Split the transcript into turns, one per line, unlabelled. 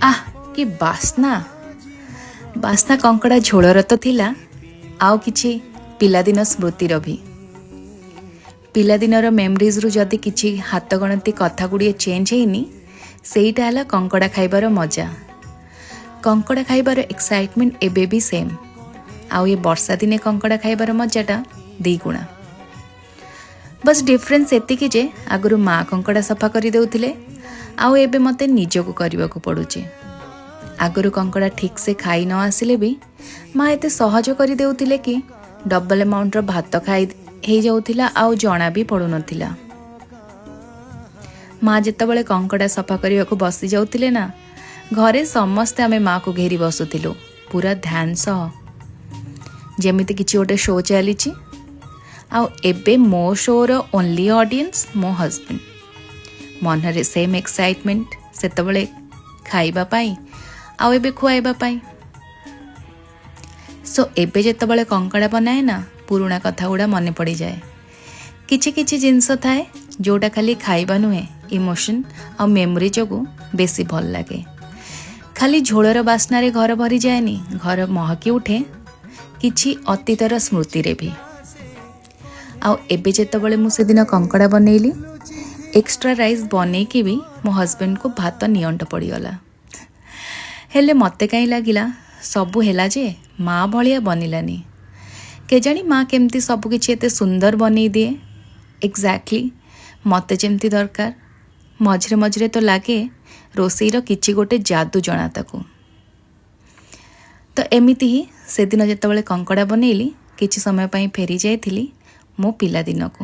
ଆଃ, କି ବାସ୍ନା! ବାସ୍ନା କଙ୍କଡ଼ା ଝୋଳର ତ ଥିଲା, ଆଉ କିଛି ପିଲାଦିନ ସ୍ମୃତିର ବି। ପିଲାଦିନର ମେମୋରିଜ୍ରୁ ଯଦି କିଛି ହାତ ଗଣତି କଥା ଗୁଡ଼ିଏ ଚେଞ୍ଜ ହେଇନି, ସେଇଟା ହେଲା କଙ୍କଡ଼ା ଖାଇବାର ମଜା। କଙ୍କଡ଼ା ଖାଇବାର ଏକ୍ସାଇଟମେଣ୍ଟ ଏବେ ବି ସେମ୍, ଆଉ ଏ ବର୍ଷା ଦିନେ କଙ୍କଡ଼ା ଖାଇବାର ମଜାଟା ଦୁଇଗୁଣା। ବସ୍ ଡିଫରେନ୍ସ ଏତିକି ଯେ ଆଗରୁ ମା କଙ୍କଡ଼ା ସଫା କରିଦେଉଥିଲେ ଆଉ ଏବେ ମୋତେ ନିଜକୁ କରିବାକୁ ପଡ଼ୁଛି। ଆଗରୁ କଙ୍କଡ଼ା ଠିକ୍ସେ ଖାଇ ନ ଆସିଲେ ବି ମା ଏତେ ସହଜ କରିଦେଉଥିଲେ କି ଡବଲ୍ ଆମାଉଣ୍ଟର ଭାତ ଖାଇ ହେଇଯାଉଥିଲା ଆଉ ଜଣା ବି ପଡ଼ୁନଥିଲା। ମା ଯେତେବେଳେ କଙ୍କଡ଼ା ସଫା କରିବାକୁ ବସି ଯାଉଥିଲେ ନା, ଘରେ ସମସ୍ତେ ଆମେ ମାକୁ ଘେରି ବସୁଥିଲୁ ପୁରା ଧ୍ୟାନ ସହ, ଯେମିତି କିଛି ଗୋଟେ ଶୋ ଚାଲିଛି। ଆଉ ଏବେ ମୋ ଶୋର ଓନ୍ଲି ଅଡ଼ିଏନ୍ସ ମୋ ହଜବେଣ୍ଡ। ମନରେ ସେମ୍ ଏକ୍ସାଇଟମେଣ୍ଟ, ସେତେବେଳେ ଖାଇବା ପାଇଁ ଆଉ ଏବେ ଖୁଆଇବା ପାଇଁ। ସୋ ଏବେ ଯେତେବେଳେ କଙ୍କଡ଼ା ବନାଏ ନା, ପୁରୁଣା କଥା ଗୁଡ଼ା ମନେ ପଡ଼ିଯାଏ। କିଛି କିଛି ଜିନିଷ ଥାଏ ଯେଉଁଟା ଖାଲି ଖାଇବା ନୁହେଁ, ଇମୋସନ୍ ଆଉ ମେମୋରି ଯୋଗୁଁ ବେଶୀ ଭଲ ଲାଗେ। ଖାଲି ଝୋଳର ବାସ୍ନାରେ ଘର ଭରିଯାଏନି, ଘର ମହକି ଉଠେ କିଛି ଅତୀତର ସ୍ମୃତିରେ ବି। ଆଉ ଏବେ ଯେତେବେଳେ ମୁଁ ସେଦିନ କଙ୍କଡ଼ା ବନେଇଲି, ଏକ୍ସଟ୍ରା ରାଇସ୍ ବନେଇକି ବି ମୋ ହଜବେଣ୍ଡକୁ ଭାତ ନିଅଣ୍ଟ ପଡ଼ିଗଲା। ହେଲେ ମୋତେ କାହିଁ ଲାଗିଲା ସବୁ ହେଲା ଯେ ମା ଭଳିଆ ବନିଲାନି। କେଜାଣି ମା କେମିତି ସବୁକିଛି ଏତେ ସୁନ୍ଦର ବନେଇ ଦିଏ, ଏକ୍ଜାକ୍ଟଲି ମୋତେ ଯେମିତି ଦରକାର। ମଝିରେ ମଝିରେ ତ ଲାଗେ ରୋଷେଇର କିଛି ଗୋଟେ ଯାଦୁ ଜଣା ତାକୁ। ତ ଏମିତି ହିଁ ସେଦିନ ଯେତେବେଳେ କଙ୍କଡ଼ା ବନେଇଲି, କିଛି ସମୟ ପାଇଁ ଫେରି ଯାଇଥିଲି ମୋ ପିଲାଦିନକୁ।